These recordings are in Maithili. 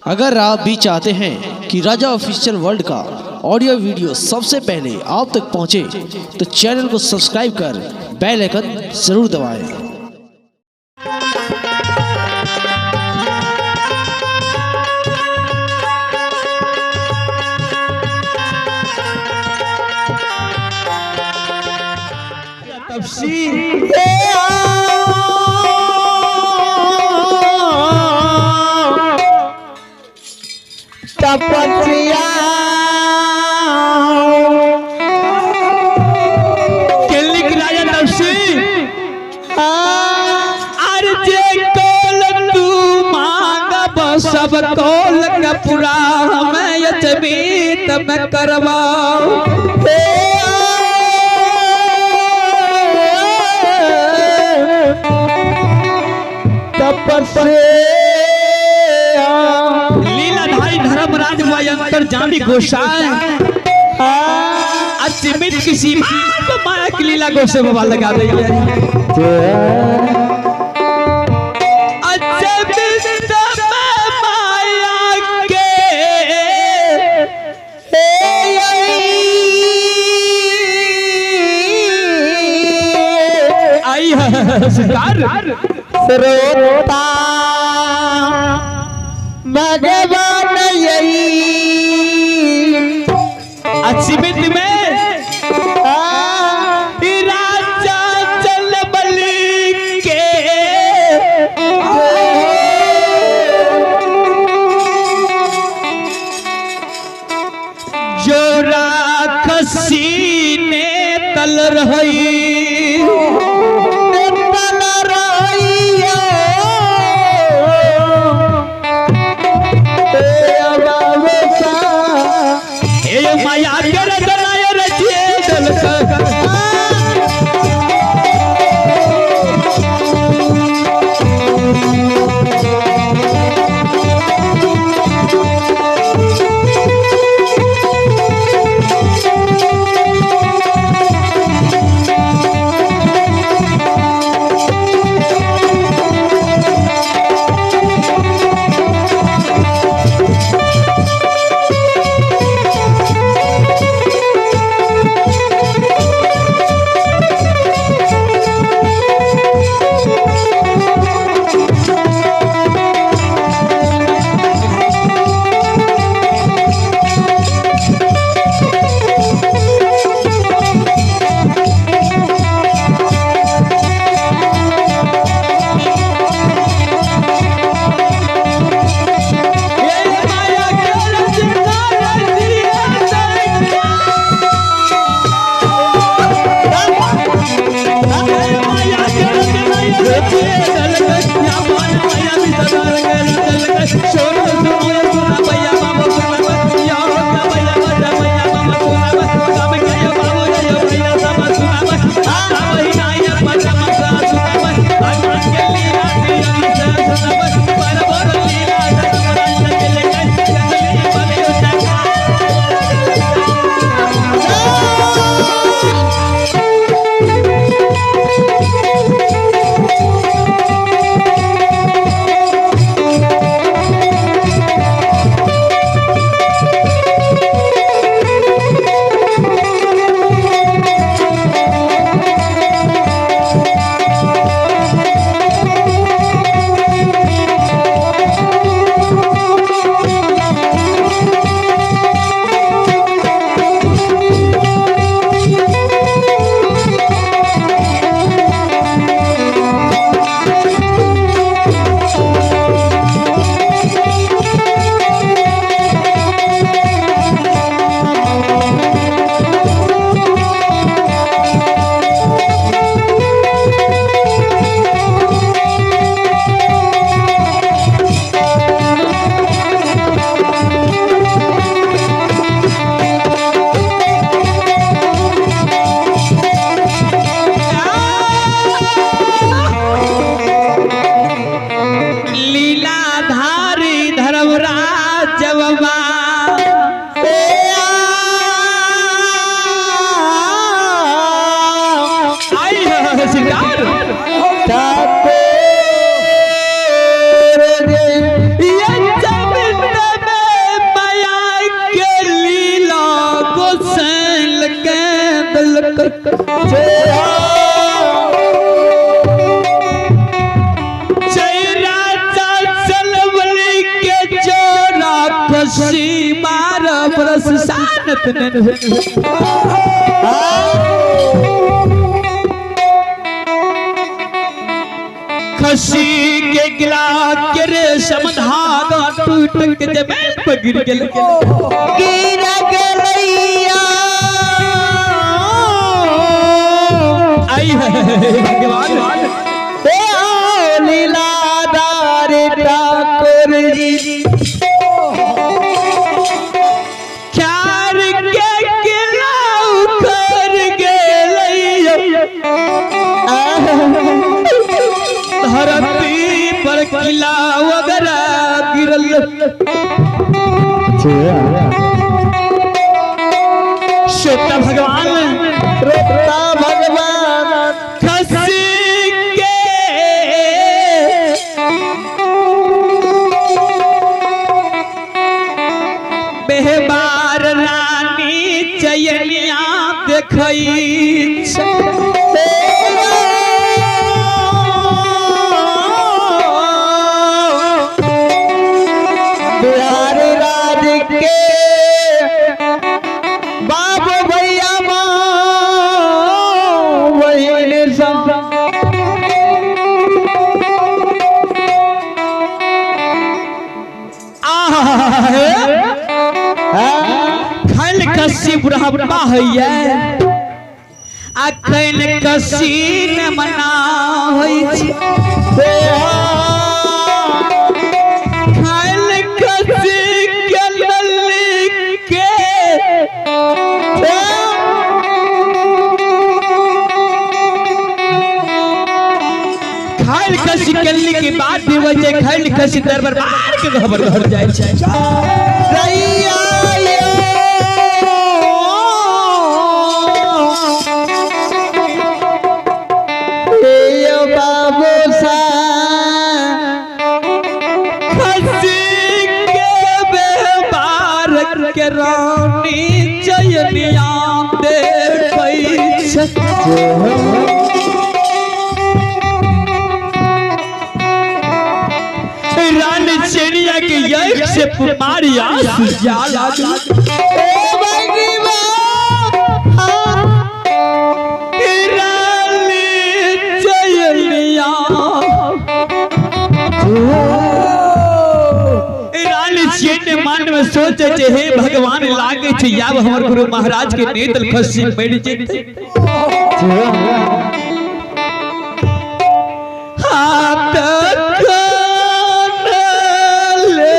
अगर आप भी चाहते हैं कि राजा ऑफिशियल वर्ल्ड का ऑडियो वीडियो सबसे पहले आप तक पहुंचे, तो चैनल को सब्सक्राइब कर बेल आइकन जरूर दबाएं। तपस्या केलिक राजा तपसी अरे जे कौल तू मांगब सब कौल के पूरा हमें यचबीत में करवाओ। तपस्या लीलाधारी धर्मराज वयंतर जामी गोसाई असीमित किसी माया की लीला गोसे बाबा लगा दे। माया के आई है सरकार श्रोता भगवान यही असीमित में राजा चल बलि के जो राखसी ने तल रही तल रही हे माया कर दनाय रचे दल हे माया कर खसी 12 बरस सानत खसी के गिला के रेशम धागा टूट के जमीन पर गिर गेल। गिर गेलैया। आई है भगवान। ए लीलाधार ठाकुर जी। ख्यार के किला उखड़ गेलैया। धरती पर किला वगैरह गिरल। श्रोता भगवान श्रोता भगवान खसी के बेहबार रानी चैनिया देखई। बिहार राज के बाबू भैया माँ बहिन सब। खैल कसी बुढ़ापा होइए आ खैल कसी न मना होइ छै। खैल कसी के लल्ली के खैल कसी के के बाद भी होइ छै। खैल कसी दरबार मार के घबर घर जाइ छै। बाबू सा खसी के बेबार के रानी चैनिया देखै छै। रानी चैनिया के यज्ञ से मारिया सुजा लागल। रानी चैनिया रानी चैन्य मन में सोचे छे हे भगवान लागे छे याब हमर गुरु महाराज के नेतल खसी मरि जेतै। हाथ कान ले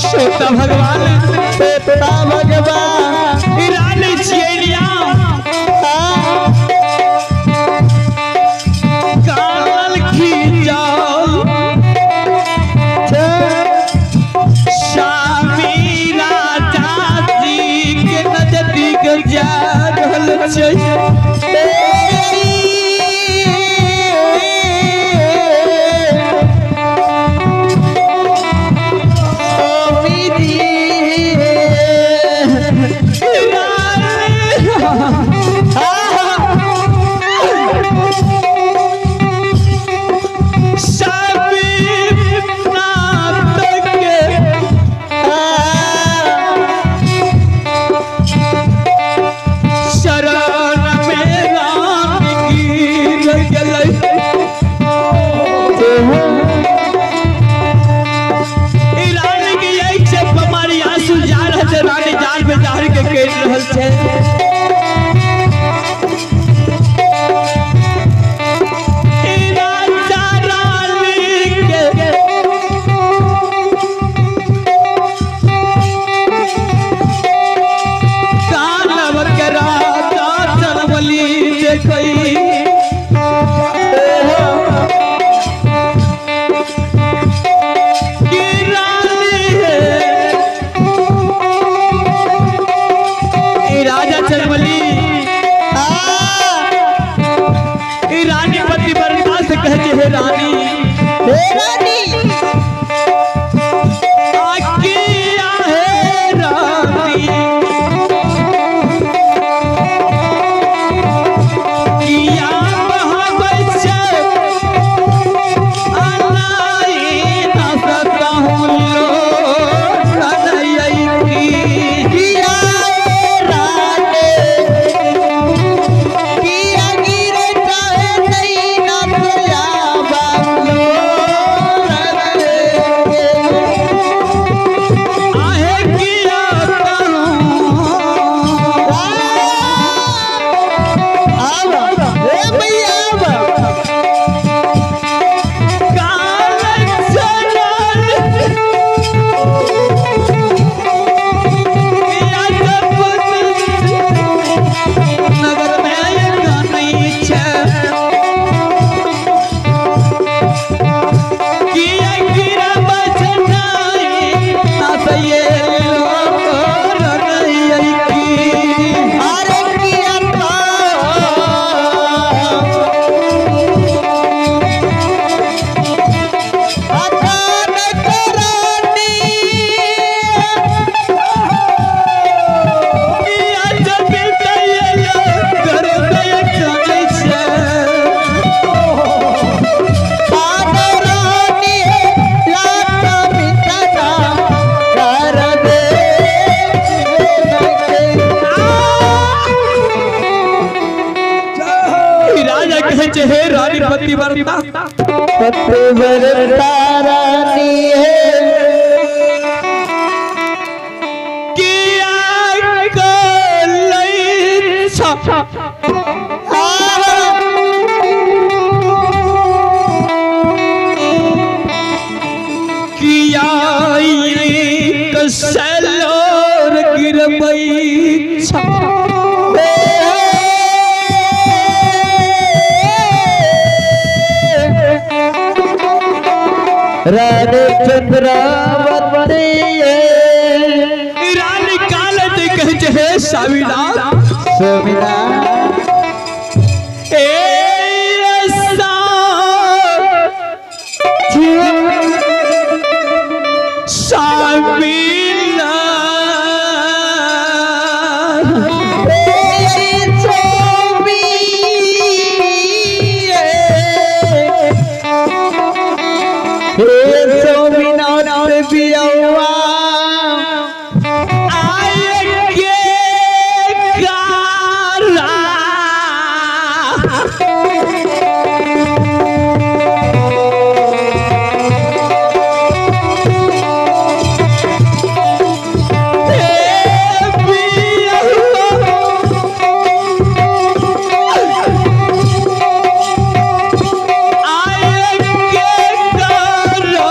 श्रोता भगवान श्रोता भगवान रानी चैनिया काल खींचल स्वामी राजा जी के नजदीक जा रहल छै। रहल छै। ई राजा रानी के दानव के राजा चनबली देखई, की रानी है। ई राजा चनबली ई रानी पति बरदा से कहे छै, हे रानी, हे रानी, आकिया हे रानी, किया बहाबै छै अनाई न सकहु लोटनैया की। किया रानी, किया गिरे चाहे नहीं नसया बाबू। आहे किया कहूँ आब हे भैया आब। काल चलल किया जब नगर में गनै छै, किया गिरबै छै नहि नसये लोरनैया की। अरे किया अचानक रानी, किया जब दैया करबै कनै छै। रानी लात मितना कर दे। ई राजा कहै छै, हे रानी पतिव्रता, पतिव्रता रानी है, किया कलै छ किया कसलोर गिरबै छ। रानी चंद्रावती, ई रानी काल जे कहै छै, हे साविला, सुमिला, ए सा साविला, आय के कारा हे बियहुआ, आय के करो।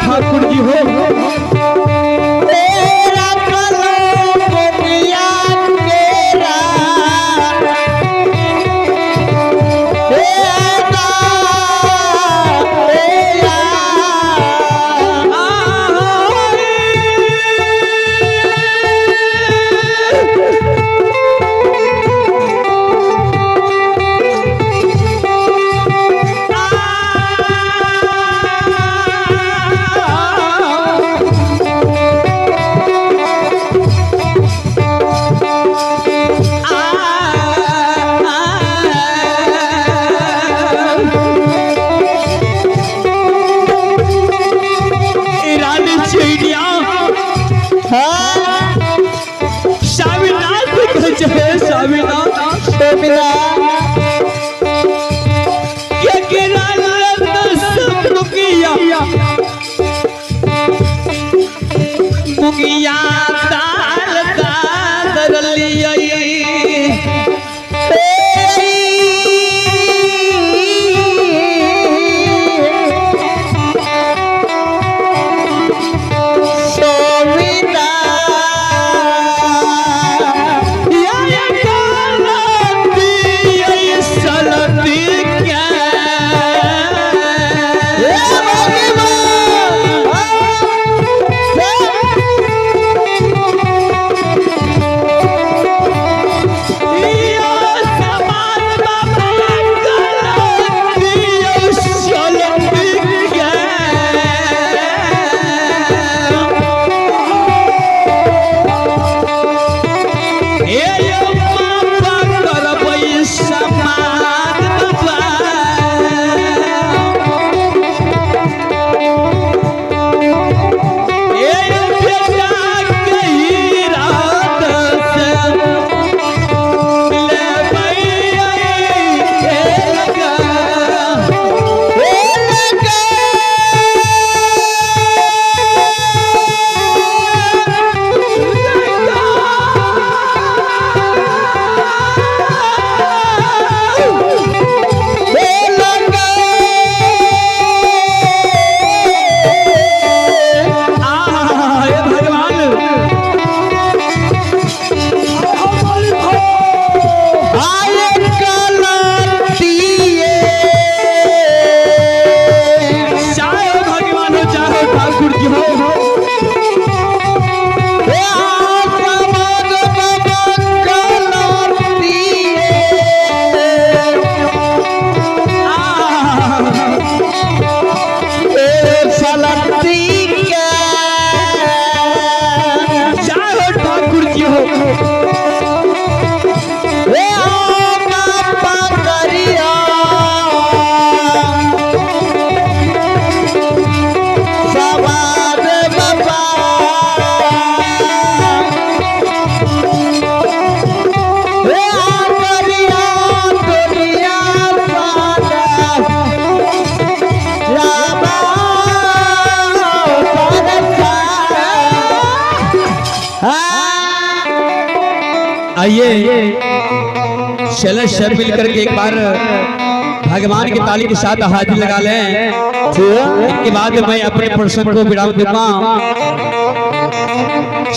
ठाकुर जी हो। मुंगिया दाल दादर लिया आइए चलो सब मिल करके एक बार भगवान की ताली के साथ हाजिर लगा लें। इसके बाद मैं अपने प्रसंग को विराम दूंगा।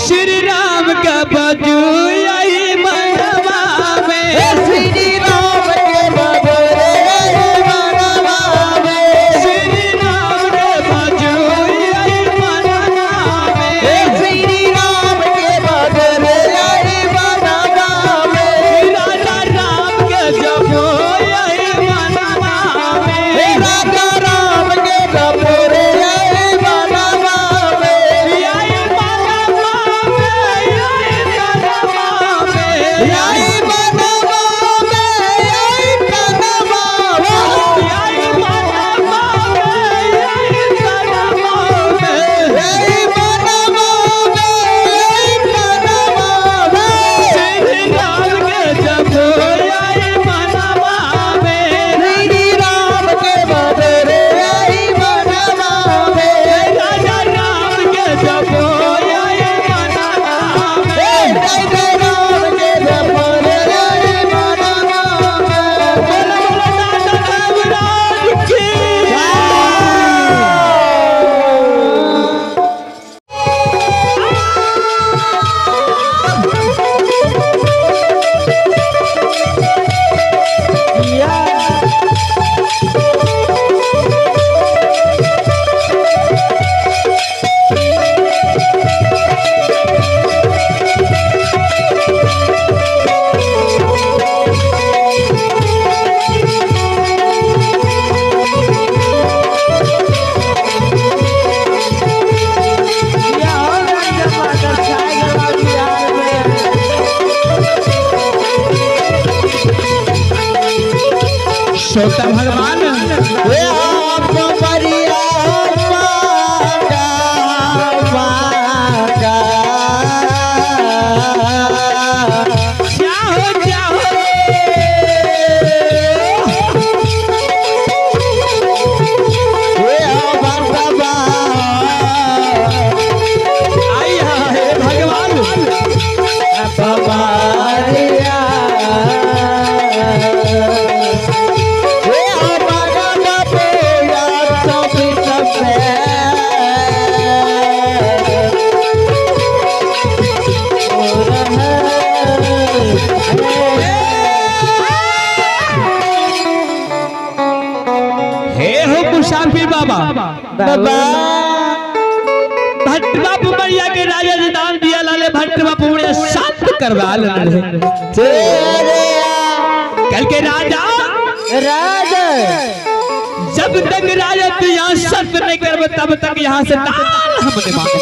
श्री राम का बाजू आई मनवा में, श्री राम के बाजू मनवा में, श्री राम के बाजू आई मनवा में, श्री राम के बाजू आई मनवा में, राजा राम के जपो आई मनवा में, राजा राम के जपो आई मनवा में, आई मनवा में, आई मनवा में, आई मनवा में, आई मनवा में, आई मनवा में, आई मनवा में, आई मनवा में, आई मनवा में, श्री राम के जपो आई मनवा में, श्री राम के बदरे आई मनवा में, राजा राम के जपो आई मनवा में, राजा राम के बदरे आई मनवा में। बोलो बोलो दादा रामराज की। श्रोता भगवान वे आप परिया पागा पागा चाहो चाहो वे बाबा आई हे भगवान बाबारिया वे बाबा बाबा सब सब हे हो मुसाफिर बाबा बाबा भट्टवा पुमरिया के राजा ने दान दिया लाले भट्टवा पुमरिया शांत करवा ले तेरे कल के राजा राजा जब तक राजा तू यहाँ सत्य नहीं करब तब तक यहाँ से दान हमने मांगे।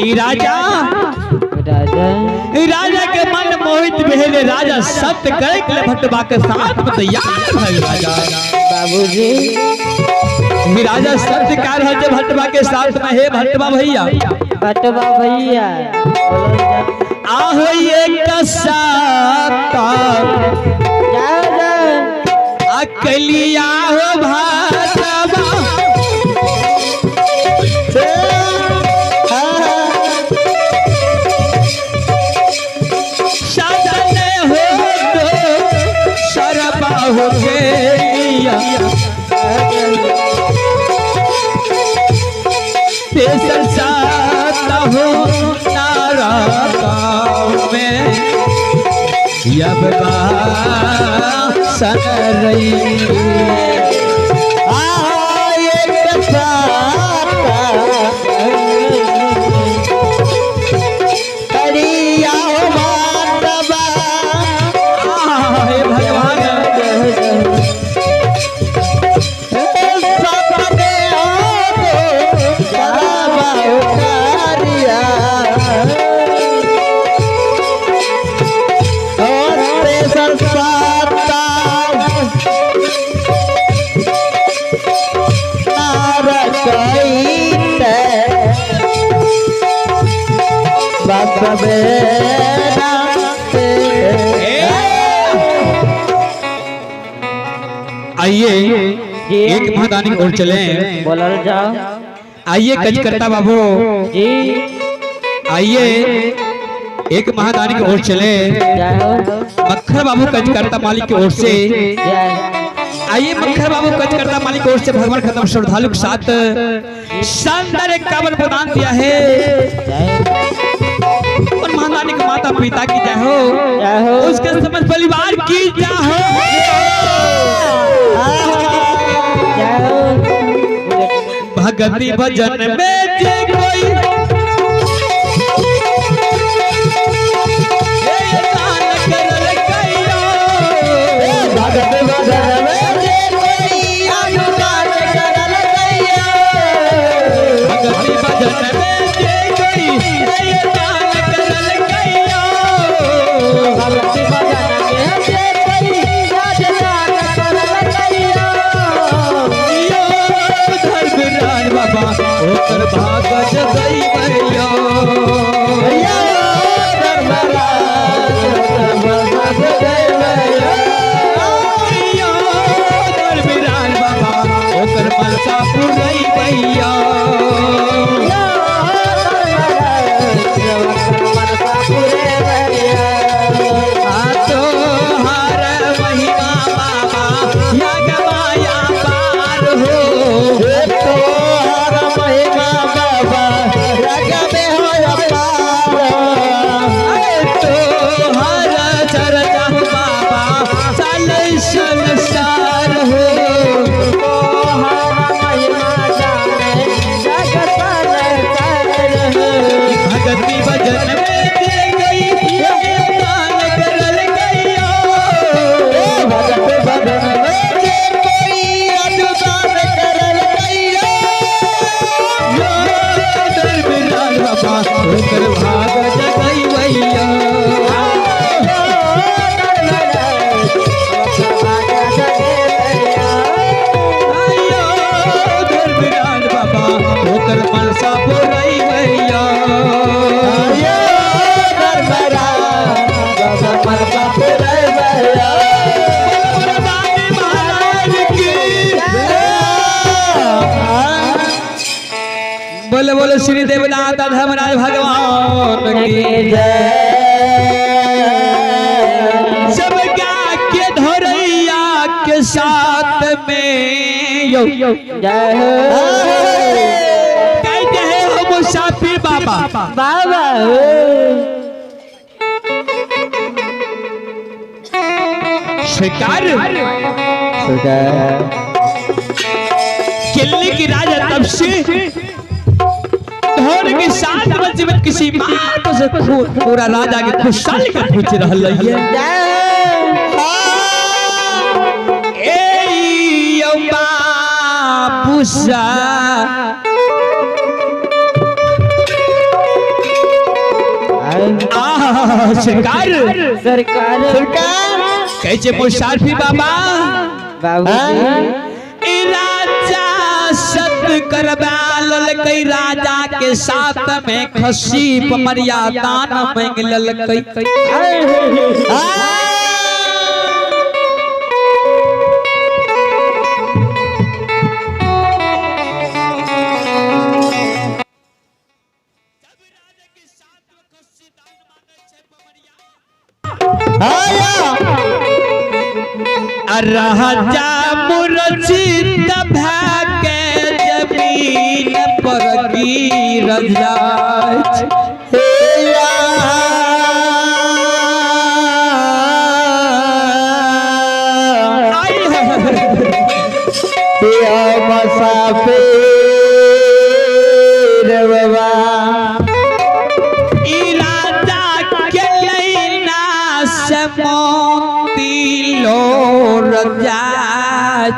ई राजा राजा ई राजा के मन मोहित भेले राजा सत्य करे के लिए भट्टवा के साथ में तैयार भइल राजा। बाबूजी ई राजा सत्य कर रहल छै भट्टवा के साथ में। हे भट्टवा भैया बटवा भैया आहो ये कसाता राजा अकलिया हो भातवा साधन हो तो शरबा हो गया तेसर साता हो नारा में यब सन रही हे भगवान आइए एक महादानी की ओर चले। बोलल जाओ। आइए कचकर्ता बाबू जी। आइए एक महादानी की ओर चले। जय हो। मक्खर बाबू कचकर्ता मालिक की ओर से जय। आइए मक्खर बाबू कचकर्ता मालिक की ओर से भगवान खत्म श्रद्धालु के साथ शानदार एक कावड़ प्रदान दिया है। और महादानी के माता पिता की जय हो, जय हो। उसके समस्त परिवार की जय हो। जय हो। भगती भजन में जे कोई दान करल कइयो, भगत भजन में जे कोई अनुदान करल कइयो। भगती भजन में जे कोई दान करल कइयो। भगत भजन में जे कोई अनुदान करल कइयो। यो धर्मराज बाबा ओकर भागत गई भैयो। यो धर्मराज भगत गई। यो धर्मराज बाबा ओकर मनसा पुरई भैया। यो धर्मराज मनसा पुरे भैया। तो हर महिमा बाबा या गवाया पार हो। तोहर महिमा बाबा रग में हो अपार। तो हर चरचा बाबा साल संसार हो। तोहर महिमा जाने जगत संसार हो। भगती भजन में दे गई दान करल गइयो। भगत भजन में जे कोई अनुदान करल कइयो। यो धर्मराज बाबा ओकर भाग जगई भैया। आयो धर्मराज बाबा ओकर मनसा पुरई भैया। बोले बोले श्री देवनाथ धर्मराज भगवान की सब के धरैया के साथ में यो जय हो। कहते हैं हो मुसाफिर बाबा बाबा शिकार किले की राजा तब से धोर के साथ में जीवन किसी बात से पूरा राजा के खुशहाल के पूछ रहल है। ए यो बाबूसा आह सरकार सरकार सरकार कैसे मुसाफिर बाबा बाबू राजा सत करवा ललकई राजा के साथ में खसी पमरिया दान मांग ललकई। राजा मुरचित भाके जमीन पर गिर जाय। ई राजा के लैना से मोती लोर जाय।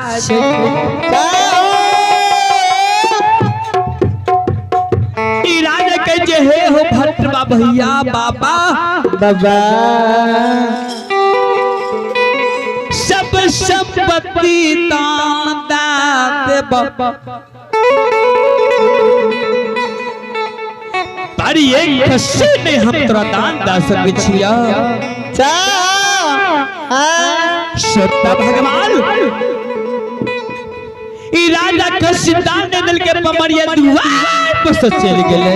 ई राजा के जे हे हो भट्टवा भैया बाबा बाबा सब संपत्ति दान देब पर एक खस्सी ने हम तोरा दान दा सकै छिया। सत्ता भगवान ई राजा के सिद्धांत दे देलकै पमरिया दुआर पर से चलि गेलै।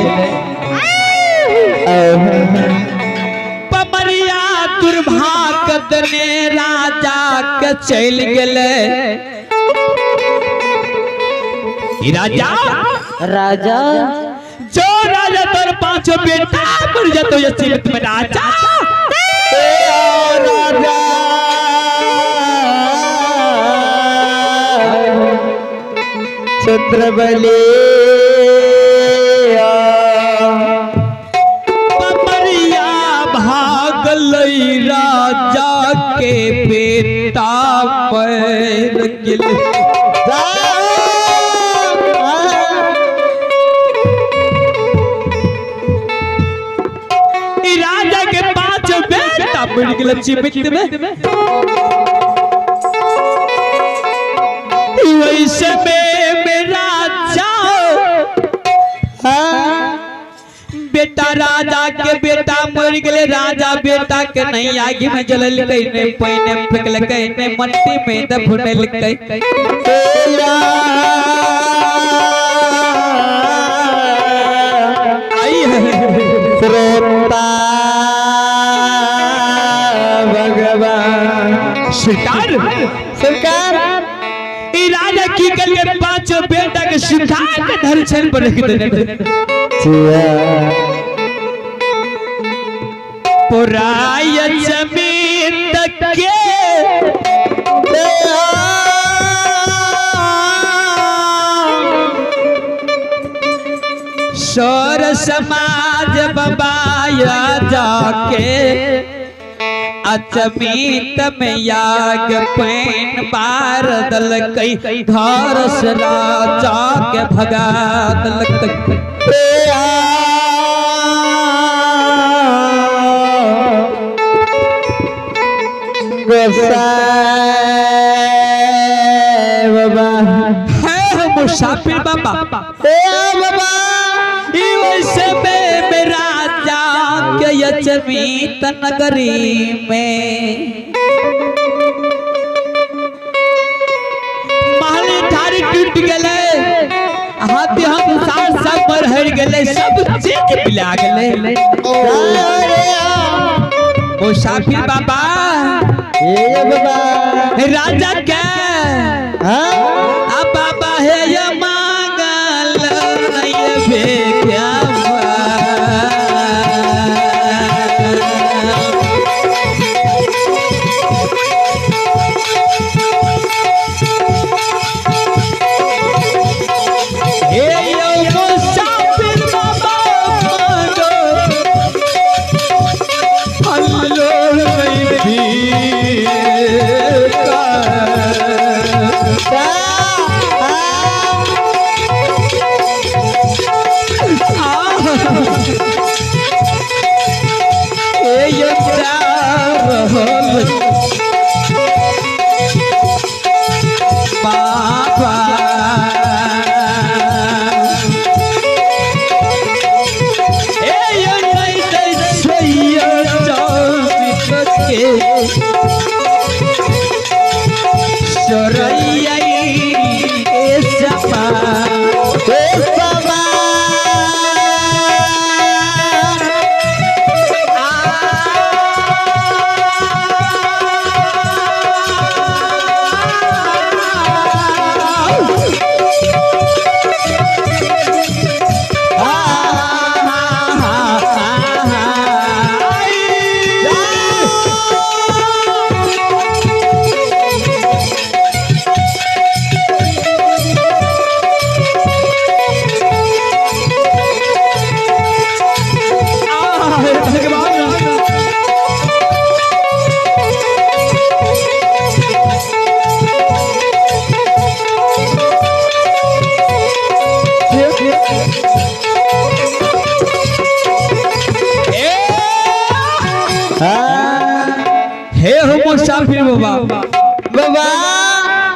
पमरिया दुर्भाग्य देने राजा के चलि गेलै। ई राजा राजा जो राजा तोर पांचों बेटा मर जतो ये सीमित में राजा राजा छत्रबली पमरिया भागल राजा के बेटा मर गेलै। ई राजा के पांच बेटा मर गेलै जीवित में। वैसे में राजा बेटा राजा के बेटा मर गेलै। राजा बेटा के नहीं आगि में जललकै, नहीं पानि में फेंकलकै, नहीं मट्टी में दफनेलकै। आई है श्रोता भगवान सरकार सरकार ई राजा की करके पांचों बेटा के सुखा के धर छन पर रख देने। पुराय जमीन के सौर समाज बबाया जाके अचमीत में याग पैन बार दलकै, घर से राजा के भगा दलकै। गोसाई बाबा है मुसाफिर बाबा ए बाबा ई वैसे में राजा के अचमीत नगरी में महल ठारी टूट गेलै, हाथी हम सार सब पर हर गेलै, सब चीज मिला गेलै। मुसाफिर बाबा ए बाबा राजा के हाँ आ बाबा हे ये मांगल ये भेख्या। हे यो मुसाफिर बाबा मांगो अल्लो नहीं भीखा। ए बाबा हे हो मुसाफिर बाबा बाबा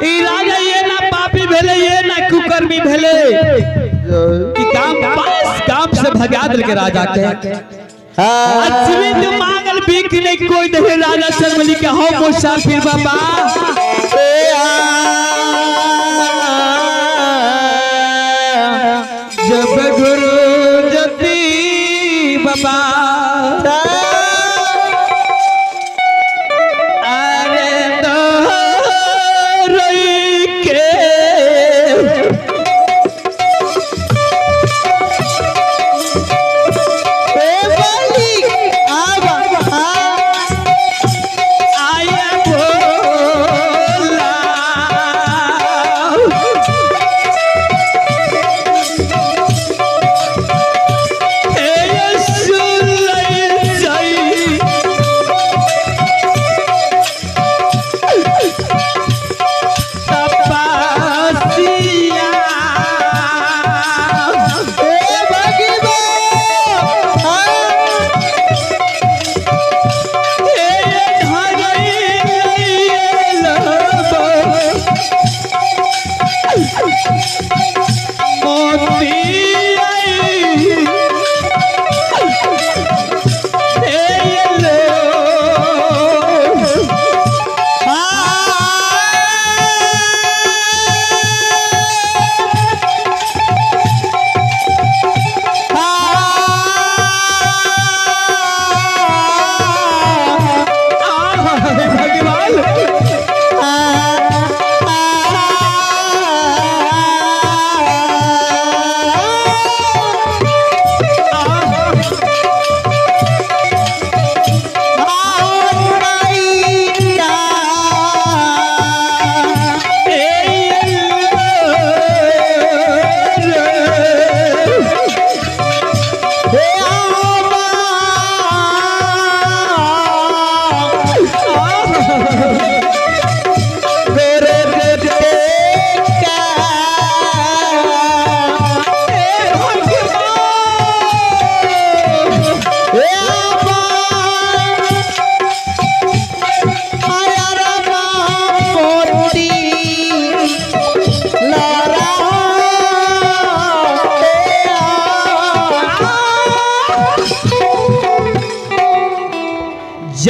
ई राजा ये ना पापी भेले, ये ना कुकर्मी भेले कि काम पास काम से भगा देलके राजा के। अश्विन मांगल भीख नहीं कोई नहीं राजा से मिली के हो मुसाफिर बाबा। ए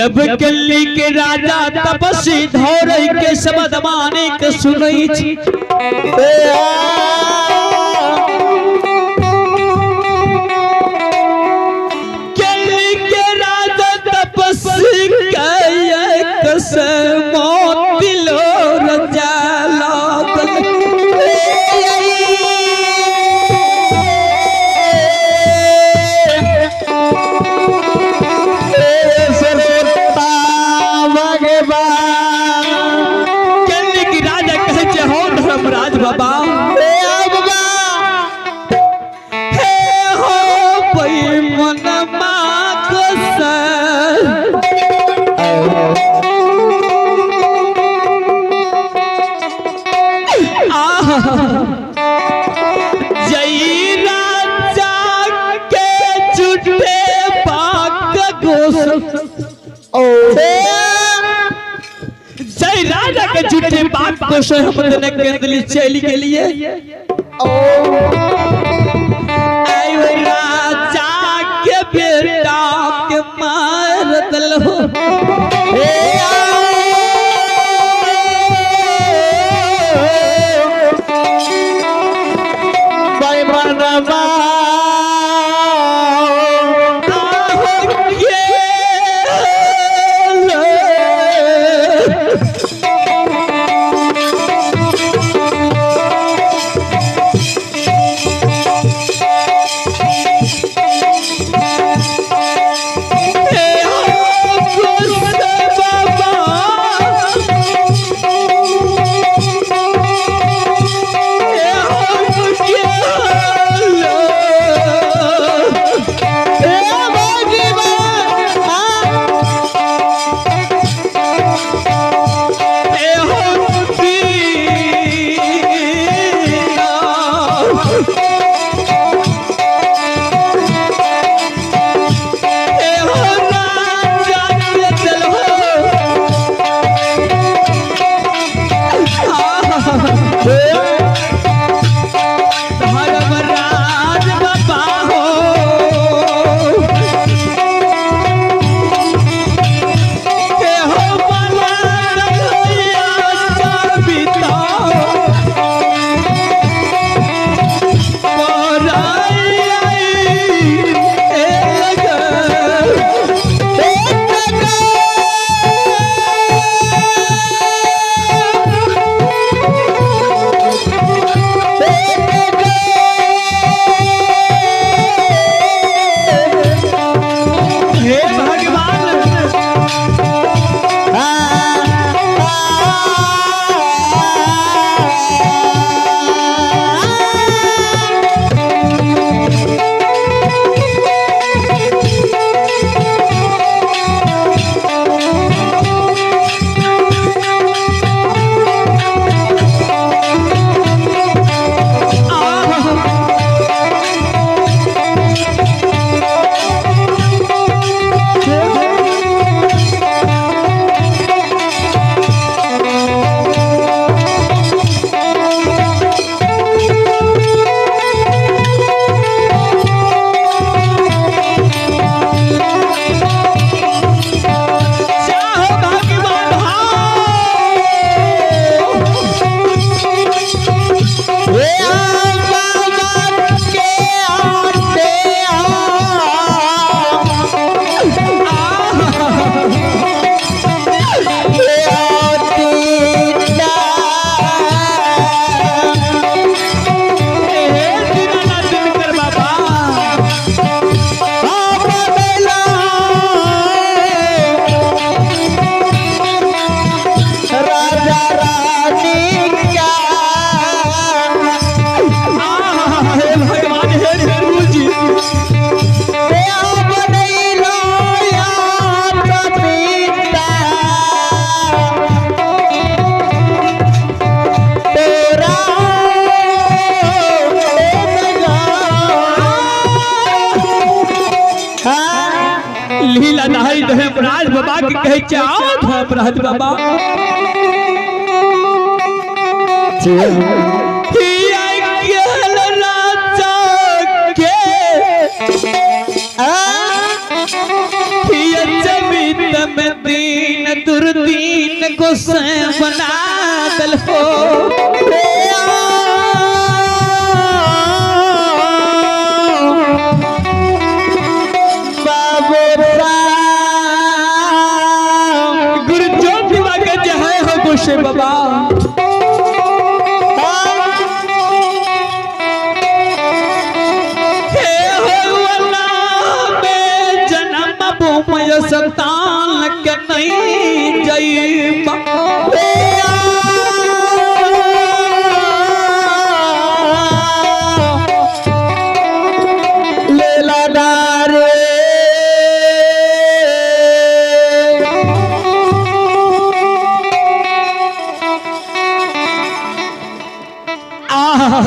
जब कल्ली के राजा तपस्वी धौरई के शब्द माने के सुनई छी। कल्ली के राजा तपस्वी के मोती लो रजा लागल। कल्ली के राजा कहै छै हो धर्मराज बाबा, हे हो पै मनमा कसर। आह जय राजा के झूठे पाक गोस, जय राजा के झूठे पाक गोस हम देने केंदली चली के लिए। आयो राजा के बेटा के मार दलो। धर्मराज बाबा हो, हे हो बला रघुया सबिता पराई ए लग। हे भगवान चाहो भगवान हो। हे दीनानाथ दिनकर बाबा, राजा रानी क्या आह, हे भगवान हे गुरु जी, लीला नहाई धर्मराज बाबा के कहै छै आओ धर्मराज बाबा। हिया गेल राजा के हिया जमीन में गोसाई बना दल हो। गुरु ज्योतिबा के जय हो गोसाई बाबा। हे हो अल्लाह में जन्म भूमि संतान के नहीं जईबा।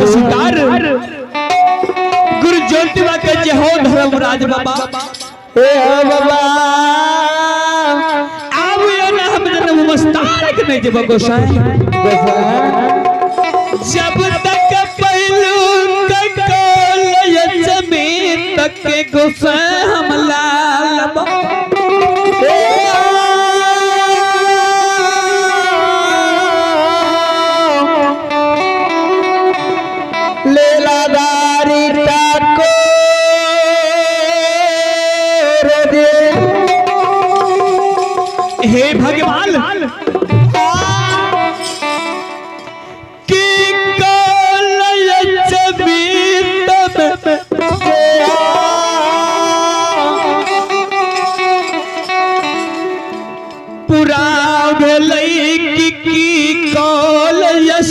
सरकार गुरु ज्योतिबा के जय हो धर्मराज बाबा। ए हो बाबा आब यो ना हम जन्म मस्तान के नहीं जेबो गोसाई। जब तक पहलू ककोल जमीन तक के गोसाई हम लाल हे भगवान की कौल जमीन पूरा भेलै की कौल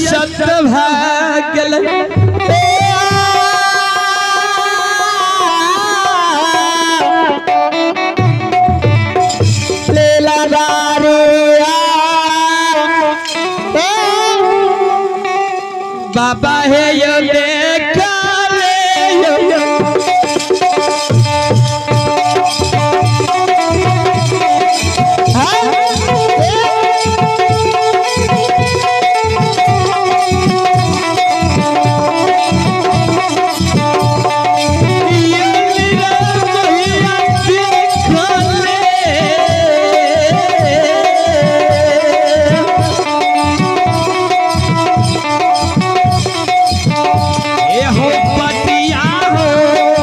सत भऽ गेलै। बाबा हे यो देखा ले यो हो पटिया हो।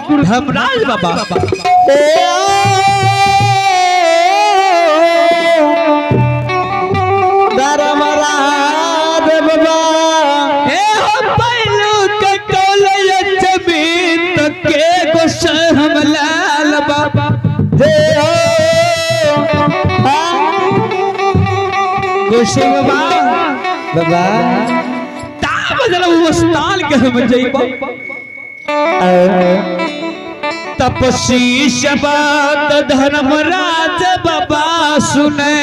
गुरु धर्मराज बाबा। धर्मराज बाबा। हे हो पहलू के कौलय चबीत के गोसे हम लाल बाबा। जय हो। गोसे बाबा बाबा ता बजल वो स्थान के हम जइबो। तपस्वी शब्द धर्मराज बाबा सुने।